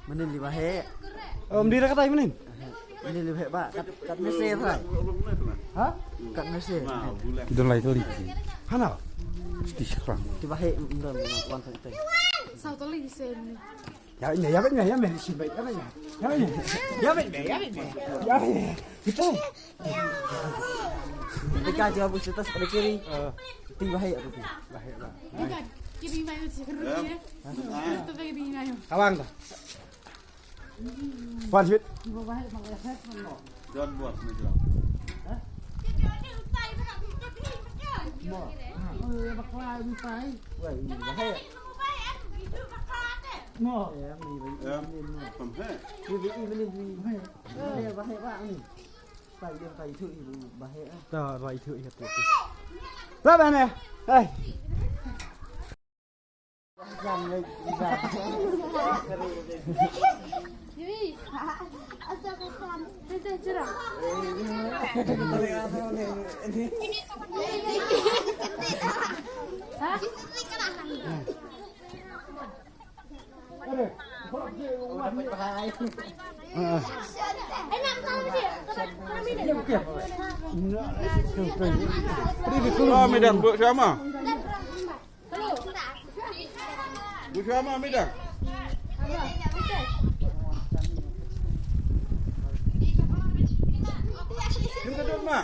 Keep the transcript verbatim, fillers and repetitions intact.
Mynnin li ba heh. Em, di da katai mynnin. Mynnin li ba heh ba kat, kat mese trai. Ha? Kat mese. Don lai kali. Hana. Sti shkrang. Ti ba heh, em, don, em, wan tang tang. Sau tali se mynnin. Ya, ya, ya, ya, ya, men, shin bai, ya, ya, ya, ya, ya, ya, ya, ya, ya, ya, kita. Ika jawab status pada kiri. Ti ba heh aku ti. Ba heh ba. Ika kiri mayo sih kiri ya. Itu bagi di mayo. Kawang dah. One hit. Don't buat ni jawab. Wah, ini ba heh. No. Ya, ini ba heh. Em, pemhe. Ini ba heh. Ini ba heh ba ni. Ta, ba itu iya tu. Ba ba ne. Hai. Oh, midang, bu sama. Bu sama, midang. Minta dong, ma.